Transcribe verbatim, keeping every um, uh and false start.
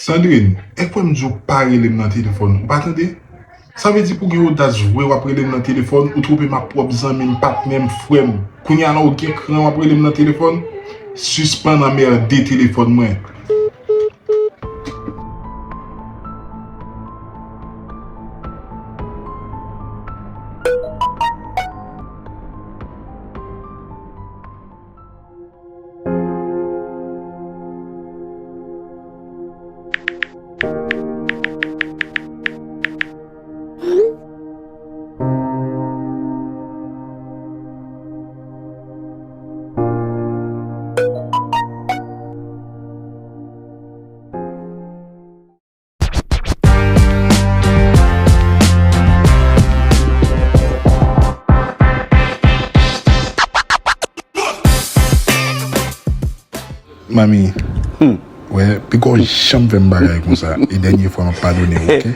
Sandrine, èk wè m di w pa rele m nan telefòn, ou pa tande? Sa vle di pou gen odas vre w ap rele m nan telefòn, ou twonpe m ak pwòp zanmi m, patnè m, frè m. Kounye a la ou gen kran w ap rele m nan telefòn? Sispann anmède telefòn mwen. Mami, hmm, wè, piko janm fè m bagay konsa. E dènye fwa m ap padone w, oke?